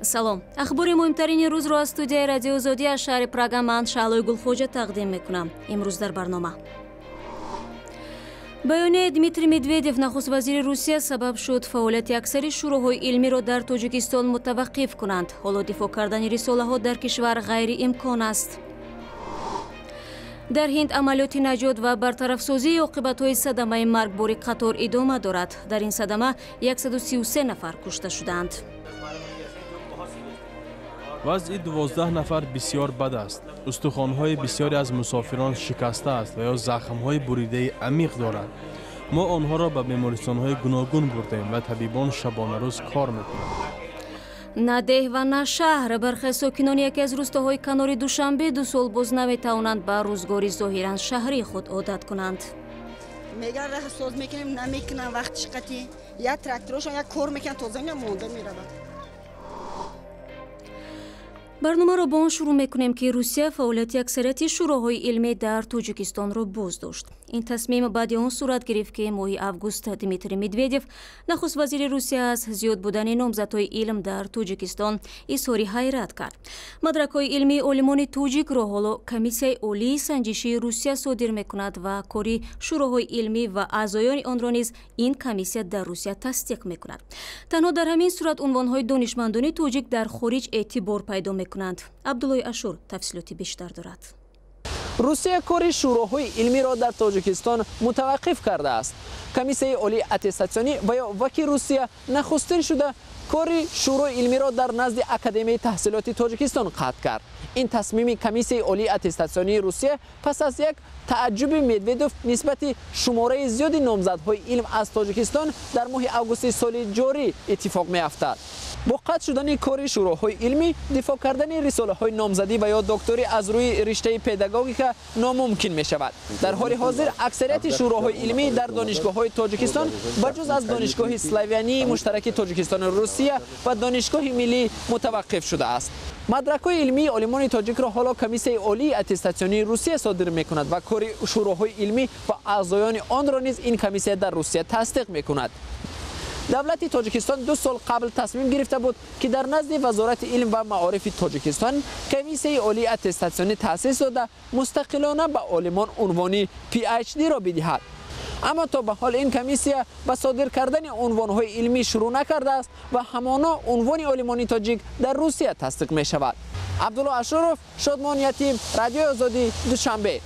Салом. Ахбори муҳимтарини рӯзро аз студияи Радиои Озодӣ аз шаҳри Прага ман, Шаҳлои Гулхоҷа, тақдим мекунам. Имрӯз дар барнома: баёнияи Дмитрий Медведев, нахуствазири Русия, сабаб шуд фаъолияти аксари шӯроҳои илмиро дар Тоҷикистон мутаваққиф кунанд. Ҳоло дифоъ кардани рисолаҳо дар кишвар ғайриимкон аст. Дар Ҳинд амалиёти наҷот ва бартарафсозии оқибатҳои садамаи маргбори қатор идома дорад. Дар ин садама 133 нафар кушта шуданд. Вазъи 12 нафар бисёр бад аст. Устухонҳои бисёре аз мусофирон шикаста аст ва ё захмҳои буридаи амиқ дорад. Мо онҳоро ба бемористонҳои гуногун бурдем ва табибон шабонарӯз кор мекунанд. На деҳ ва на шаҳр. Бархе сокинони яке аз рӯстоҳои канори Душанбе 2 сол боз наметавонанд ба рӯзгори зоҳиран шаҳрии худ одат кунанд. Меган, раҳ соз мекунем, намекунам. Вақтиш қатӣ як тракторошон як кор мекунанд, тоза монда меравад. Барномаро бо он шурӯъ мекунем, ки Русия фаъолияти аксарияти шӯроҳои илмӣ дар Тоҷикистонро боздошт. Ин тасмим баъди он сурат гирифт, ки моҳи август Дмитрий Медведев, нахуствазири Русия, аз зиёд будани номзадҳои илм дар Тоҷикистон изҳори ҳайрат кард. Мадракҳои илмии олимони тоҷикро ҳоло Комиссияи олии санҷишии Русия содир мекунад ва кори шӯроҳои илмӣ ва аъзоёни онро низ ин комиссия дар Русия тасдиқ мекунад. Танҳо дар ҳамин сурат унвонҳои донишмандони тоҷик дар хориҷ эътибор пайдо мекунанд. Абдуллои Ашур тафсилоти бештар дорад. Русия кори шӯроҳои илмиро дар Тоҷикистон мутаваққиф кардааст. Комиссияи олии аттестатсионӣ ва ё ВАКи Русия нахустин шуда кори шӯрои илмиро дар назди Академияи таҳсилоти Тоҷикистон қатъ кард. Ин тасмими Комиссияи олии аттестатсионии Русия пас аз як тааҷҷуби Медведов нисбати шумораи зиёди номзадҳои илм аз Тоҷикистон дар моҳи августи соли ҷорӣ иттифоқ меафтад. Бо қатъ шудани кори шӯроҳои илмӣ, дифоъ кардани рисолаҳои номзадӣ ва ё докторӣ аз рӯи риштаи педагогика номумкин мешавад. Дар ҳоли ҳозир аксарияти шӯроҳои илмӣ дар донишгоҳҳои Тоҷикистон, ба ҷуз аз Донишгоҳи славянии муштараки Тоҷикистону Русия ва Донишгоҳи миллӣ, мутаваққиф шудааст. Мадракҳои илмии олимони тоҷикро ҳоло Комиссияи олии аттестатсионии Русия содир мекунад ва кори шӯроҳои илмӣ ва аъзоёни онро низ ин комиссия дар Русия тасдиқ мекунад. Давлати Тоҷикистон 2 сол қабл тасмим гирифта буд, ки дар назди Вазорати илм ва маорифи Тоҷикистон Комиссияи олии аттестатсионӣ таъсис дода, мустақилона ба олимон унвони PhD-ро бидиҳад. Аммо то ба ҳол ин комиссия ба содир кардани унвонҳои илмӣ шурӯъ накардааст ва ҳамоно унвони олимони тоҷик дар Русия тасдиқ мешавад. Абдулло Ашуров, Шодмон Ятим, Радиои Озодӣ, Душанбе.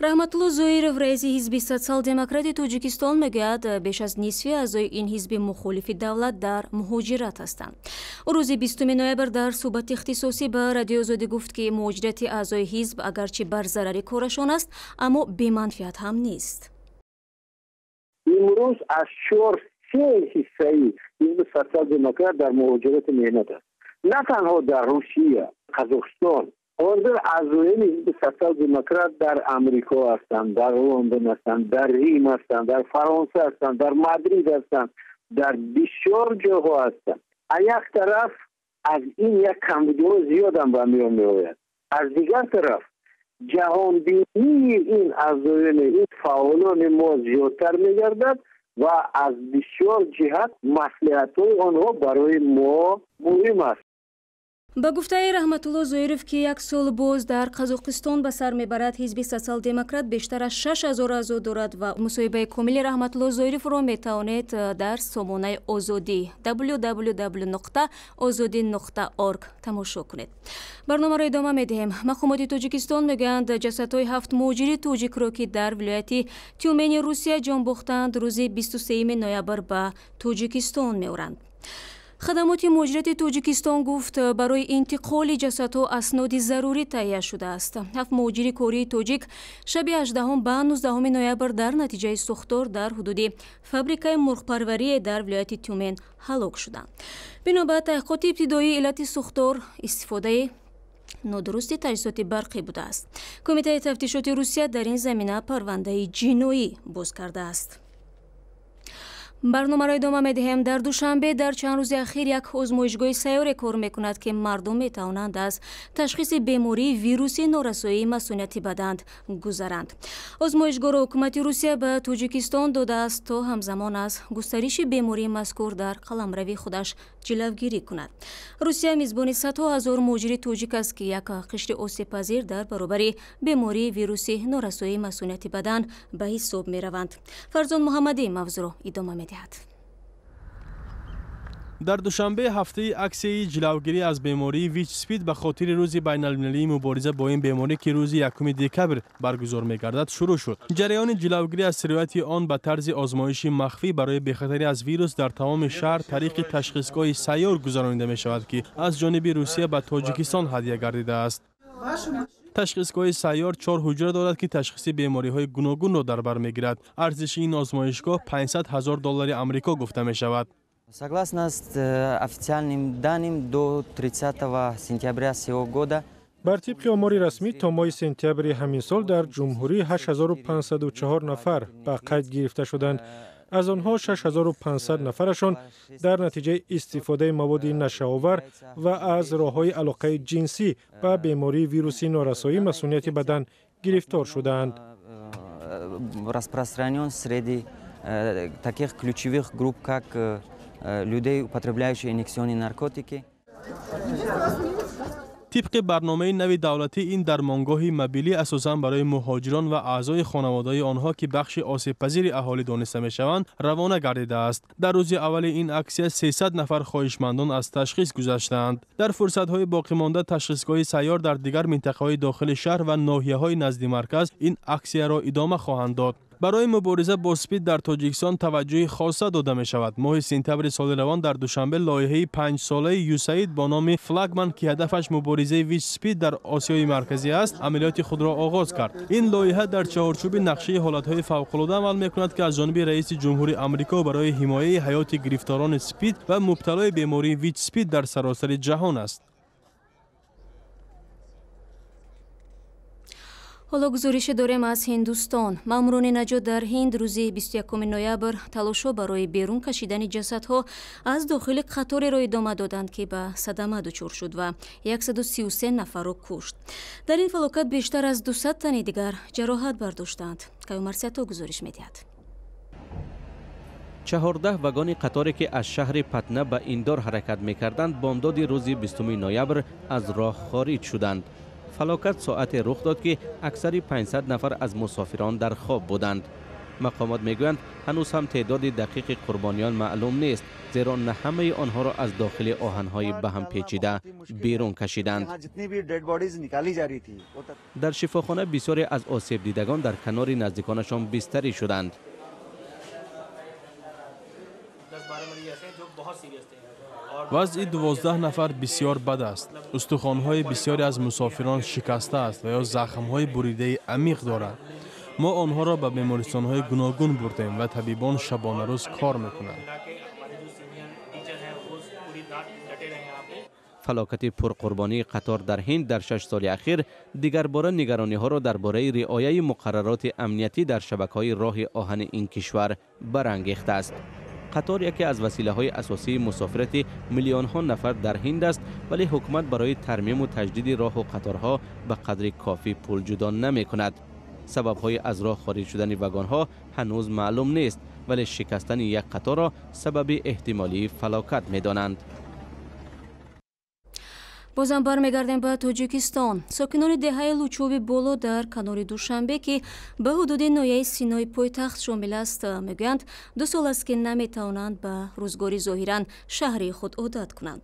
Раҳматулло Зоиров, раиси ҳизби Социал-демократи Тоҷикистон, мегӯяд, беш аз нисфи аъзои ин ҳизби мухолифи давлат дар муҳоҷират ҳастанд. Ӯ рӯзи 20 ноябр дар суҳбати ихтисосӣ ба Радиои Озодӣ гуфт, ки муҳоҷирати аъзои ҳизб агарчи бар зарари корашон аст, аммо беманфиат ҳам нест. Имрӯз аз чор се ҳиссаи ҳизби Социал-демократ дар муҳоҷирати меҳнат аст, на танҳо дар Русия, Қазоқистон. Ҳозир аъзоёни ҳизби Социал-демократ дар Амрико ҳастанд, дар Лондон ҳастанд, дар Рим ҳастанд, дар Фаронса ҳастанд, дар Мадрид ҳастанд, дар бисёр ҷоҳо ҳастанд. Аз як тараф, аз ин як камбудиҳо зиёдам ба миён меояд, аз дигар тараф, ҷаҳонбинии ин аъзоёни, ин фаъолони мо зиёдтар мегардад ва аз бисёр ҷиҳат маслиҳатҳои онҳо барои мо муҳим аст. Ба гуфтаи Раҳматулло Зоиров, ки як сол боз дар Қазоқистон ба сар мебарад, ҳизби Социал-демократ бештар аз 6000 аъзо дорад ва мусоҳибаи комили Раҳматулло Зоировро метавонед дар сомонаи Озодӣ www.ozodi.org тамошо кунед. Барномаро идома медиҳем. Мақомоти Тоҷикистон мегӯянд, ҷасадҳои ҳафт муҳоҷири тоҷикро, ки дар вилояти Тюмени Русия ҷон бохтанд, рӯзи 23 ноябр ба Тоҷикистон меоранд. Хадамоти муҳоҷирати Тоҷикистон гуфт, барои интиқоли ҷасадҳо асноди зарурӣ таҳия шудааст. Ҳафт муҳоҷири кории тоҷик шаби 18 ба 19 ноябр дар натиҷаи сӯхтор дар ҳудуди фабрикаи мурғпарварие дар вилояти Тюмен ҳалок шуданд. Бино ба таҳқиқоти ибтидоӣ, иллати сӯхтор истифодаи нодурусти таҷҳизоти барқӣ будааст. Кумитаи тафтишоти Русия дар ин замина парвандаи ҷиноӣ боз кардааст. Барномаро идома медиҳем. Дар Душанбе дар чанд рӯзи ахир як озмоишгоҳи сайёре кор мекунад, ки мардум метавонанд аз ташхиси бемории вируси норасоии масунияти бадан гузаранд. Озмоишгоҳро ҳукумати Русия ба Тоҷикистон додааст, то ҳамзамон аз густариши бемории мазкур дар қаламрави худаш ҷилавгирӣ кунад. Русия мизбони садҳо ҳазор муҳоҷири тоҷик аст, ки як қишри осебпазир дар баробари бемории вируси норасоии масунияти бадан ба ҳисоб мераванд. Фарзон Муҳаммадӣ мавзӯъро идома медиҳад. Дар Душанбе ҳафтаи аксияи ҷилавгирӣ аз бемории ВИЧ-СПИД ба хотири рӯзи байналмилалии мубориза бо ин беморӣ, ки рӯзи 1 декабр баргузор мегардад, шурӯъ шуд. Ҷараёни ҷилавгирӣ аз сирояти он ба тарзи озмоиши махфӣ барои бехатарӣ аз вирус дар тамоми шаҳр тариқи ташхисгоҳи сайёр гузаронида мешавад, ки аз ҷониби Русия ба Тоҷикистон ҳадя гардидааст. Ташхисгоҳи сайёр 4 ҳуҷра дорад, ки ташхиси бемориҳои гуногунро дар бар мегирад. Арзиши ин озмоишгоҳ 500 000 доллари Амрико гуфта мешавад. Согласно официальным данным, до 30 сентября сего года Бар тибқи омори расмӣ, то моҳи сентябри ҳамин сол дар ҷумҳурӣ 8504 нафар ба қайд гирифта шуданд. Аз онҳо 6500 нафарашон дар натиҷаи истифодаи маводи нашаовар ва аз роҳҳои алоқаи ҷинсӣ ба бемории вируси норасоии масунияти бадан гирифтор шудаанд. Распространен среди таких ключевых групп, как людей, употребляющих инъекционные наркотики. Тибқи барномаи нави давлатӣ, ин дармонгоҳи мобилӣ асосан барои муҳоҷирон ва аъзои хонаводаи онҳо, ки бахши осебпазири аҳолӣ дониста мешаванд, равона гардидааст. Дар рӯзи аввали ин аксия 300 нафар хоҳишмандон аз ташхис гузаштаанд. Дар фурсатҳои боқимонда ташхисгоҳи сайёр дар дигар минтақаҳои дохили шаҳр ва ноҳияҳои назди марказ ин аксияро идома хоҳанд дод. Барои мубориза бо СПИД дар Тоҷикистон таваҷҷӯҳи хоса дода мешавад. Моҳи сентябри соли равон дар Душанбе лоиҳаи панҷсолаи ЮСАИД бо номи «Флагман», ки ҳадафаш муборизаи ВИЧ СПИД дар Осиёи Марказӣ аст, амалиёти худро оғоз кард. Ин лоиҳа дар чаҳорчӯби нақшаи ҳолатҳои фавқулода амал мекунад, ки аз ҷониби раиси ҷумҳури Амрико барои ҳимояи ҳаёти гирифторони СПИД ва мубталои бемории ВИЧ СПИД дар саросари ҷаҳон аст. Ҳоло гузорише дорем аз Ҳиндустон. Маъмурони наҷот дар Ҳинд рӯзи 21 ноябр талошҳо барои берун кашидани ҷасадҳо аз дохили қатореро идома доданд, ки ба садама дучор шуд ва 133 нафарро кушт. Дар ин фалокат бештар аз 200 тани дигар ҷароҳат бардоштаанд. Каюмарсиято гузориш медиҳад. 14 вагони қаторе, ки аз шаҳри Патна ба Индор ҳаракат мекарданд, бомдоди рӯзи 20 ноябр аз роҳ хориҷ шуданд. Фалокат соате рух дод, ки аксари 500 нафар аз мусофирон дар хоб буданд. Мақомот мегӯянд, ҳанӯз ҳам теъдоди дақиқи қурбониён маълум нест, зеро на ҳамаи онҳоро аз дохили оҳанҳои ба ҳам печида берун кашиданд. Дар шифохона бисёре аз осебдидагон дар канори наздиконашон бистарӣ шуданд. Вазъи 12 нафар бисёр бад аст. Устухонҳои бисёре аз мусофирон шикаста аст ва ё захмҳои буридаи амиқ дорад. Мо онҳоро ба бемористонҳои гуногун бурдем ва табибон шабонарӯз кор мекунанд. Фалокати пурқурбонии қатор дар Ҳинд дар 6 соли ахир дигарбора нигарониҳоро дар бораи риояи муқаррароти амниятӣ дар шабакаҳои роҳи оҳани ин кишвар барангехтааст. Қатор яке аз василаҳои асосии мусофирати миллионҳо нафар дар Ҳинд аст, вале ҳукумат барои тармиму таҷдиди роҳу қаторҳо ба қадри кофӣ пул ҷудо намекунад. Сабабҳои аз роҳ хориҷ шудани вагонҳо ҳанӯз маълум нест, вале шикастани як қаторро сабаби эҳтимолии фалокат медонанд. Бозам бармегардем ба Тоҷикистон. Сокинони деҳаи Лучоби Боло дар канори Душанбе, ки ба ҳудуди ноҳияи Синои пойтахт шомил аст, мегӯянд, 2 сол аст, ки наметавонанд ба рӯзгори зоҳиран шаҳрии худ одат кунанд.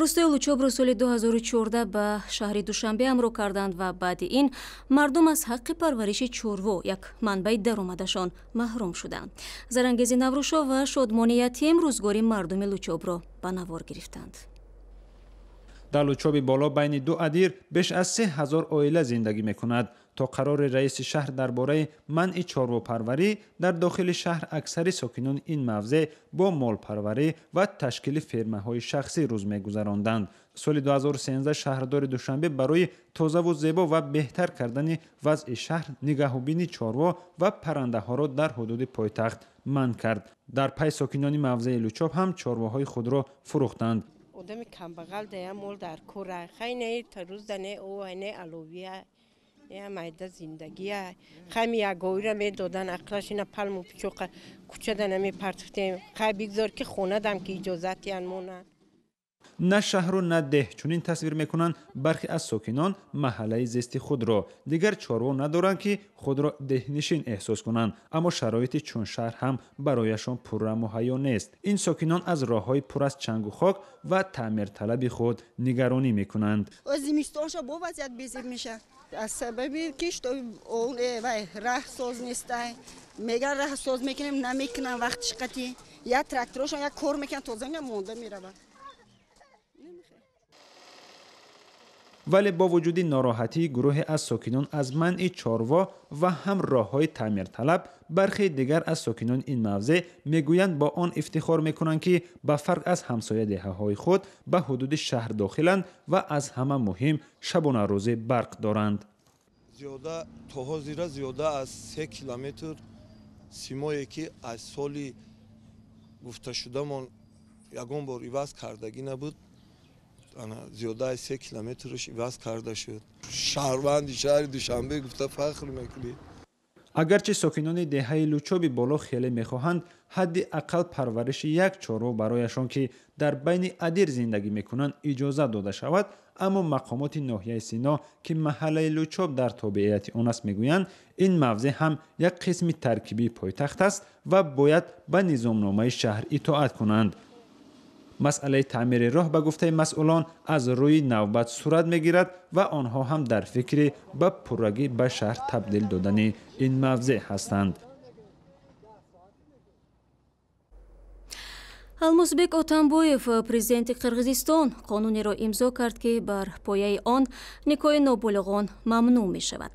Рӯстои Лучобро соли 2014 ба шаҳри Душанбе ҳамроҳ карданд ва баъди ин мардум аз ҳаққи парвариши чорво, як манбаи даромадашон, маҳрум шуданд. Зарангези Наврӯшов ва Шодмони Ятим рӯзгори мардуми Лучобро ба навор гирифтанд. Дар Лучоби Боло байни ду адир беш аз 3000 оила зиндагӣ мекунад. То қарори раиси шаҳр дар бораи манъи чорвопарварӣ дар дохили шаҳр аксари сокинони ин мавзеъ бо молпарварӣ ва ташкили фермаҳои шахсӣ рӯз мегузаронданд. Соли 2013 шаҳрдори Душанбе барои тозаву зебо ва беҳтар кардани вазъи шаҳр нигаҳубини чорво ва паррандаҳоро дар ҳудуди пойтахт манъ кард. Дар пай сокинони мавзеи Лучоб ҳам чорвоҳои худро фурӯхтанд. Одами камбағал дая мол дар кора хай не рӯз не о не аловия не майда зиндагия хами ягоира медодан ақлаш ина палму пичоқа кучада намепартифтем хай бигзор ки хонадам ки иҷозатиян монанд. На шаҳру на деҳ чунин тасвир мекунанд бархе аз сокинон маҳаллаи зисти худро. Дигар чорво надоранд ки худро деҳнишин эҳсос кунанд, аммо шароити чун шаҳр ҳам барояшон пурра муҳайё нест. Ин сокинон аз роҳҳои пур аз чангу хок ва таъмирталаби худ нигаронӣ мекунанд. Зимистонша бо вазъият безеб мешавад. Аз сабаби ки раҳ соз нестай. Меган раҳ соз мекунем, намекунам вақтиш қатӣ. Як тракторошон як кор мекунанд, тоза монда меравад. Вале бо вуҷуди нороҳатии гурӯҳе аз сокинон аз манъи чорво ва ҳам роҳҳои таъмирталаб, бархе дигар аз сокинони ин мавзеъ мегӯянд бо он ифтихор мекунанд ки ба фарқ аз ҳамсоя деҳаҳои худ ба ҳудуди шаҳр дохиланд ва аз ҳама муҳим шабонарӯзӣ барқ доранд. То ҳозира зиёда аз 3 километр симое ки аз соли гуфташудамон ягон бор иваз кардагӣ набуд, зиёда аз 3 километрш иваз карда шуд. Шаҳрванди шаҳри Душанбе гуфта фахр мекунӣ. Агарчи сокинони деҳаи Лучоби Боло хеле мехоҳанд ҳадди ақал парвариши як чорво барояшон ки дар байни адир зиндагӣ мекунанд иҷоза дода шавад, аммо мақомоти ноҳияи Сино ки маҳаллаи Лучоб дар тобеияти он аст мегӯянд ин мавзеъ ҳам як қисми таркибии пойтахт аст ва бояд ба низомномаи шаҳр итоат кунанд. Масъалаи таъмири роҳ ба гуфтаи масъулон аз рӯи навбат сурат мегирад ва онҳо ҳам дар фикри ба пуррагӣ ба шаҳр табдил додани ин мавзеъ ҳастанд. Алмазбек Отамбоев, президенти Қирғизистон, қонунеро имзо кард, ки бар пояи он никоҳи ноболиғон мамнӯъ мешавад.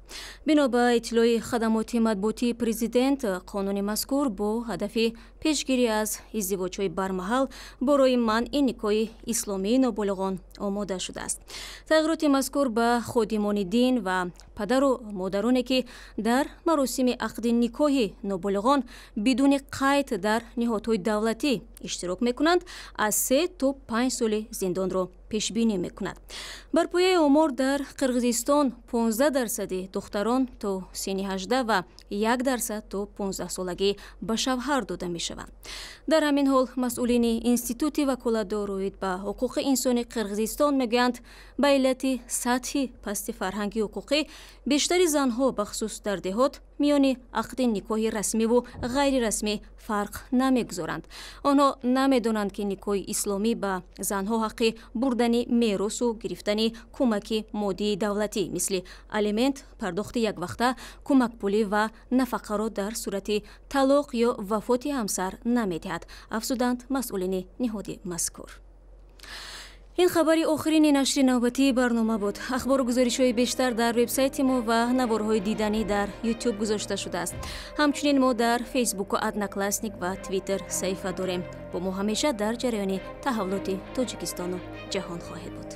Бино ба иттилои хадамоти матбуотии президент, қонуни мазкур бо ҳадафи пешгирӣ аз издивоҷҳои бармаҳал барои манъи никоҳи исломии ноболиғон омода шудааст. Тағйироти мазкур ба ходимони дин ва падару модароне ки дар маросими ақди никоҳи ноболиғон бидуни қайд дар ниҳодҳои давлатӣ иштирок мекунанд, аз 3 то 5 соли зиндонро пешбинӣ мекунад. Бар пояи омор дар Қирғизистон 15% духтарон то синни 18 ва 1% то 15 солагӣ ба шавҳар дода мешаванд. Дар ҳамин ҳол масъулини институти ваколатдор оид ба ҳуқуқи инсони Қирғизистон мегӯянд, ба иллати сатҳи пасти фарҳанги ҳуқуқӣ бештари занҳо бахусус дар деҳот миёни ақди никоҳи расмиву ғайрирасмӣ фарқ намегузоранд. Онҳо намедонанд, ки никоҳи исломӣ ба занҳо ҳаққи бурдани меросу гирифтани кӯмаки моддии давлатӣ мисли алимент, пардохти яквақта, кӯмакпулӣ ва нафақаро дар сурати талоқ ё вафоти ҳамсар намедиҳад, афзуданд масъулини ниҳоди мазкур. Ин хабари охирини нашри навбатии барнома буд. Ахбору гузоришҳои бештар дар вебсайти мо ва наворҳои диданӣ дар YouTube гузошта шудааст. Ҳамчунин мо дар Фейсбуку, Одноклассник ва Твиттер саҳифа дорем. Бо мо ҳамеша дар ҷараёни таҳаввулоти Тоҷикистону ҷаҳон хоҳед буд.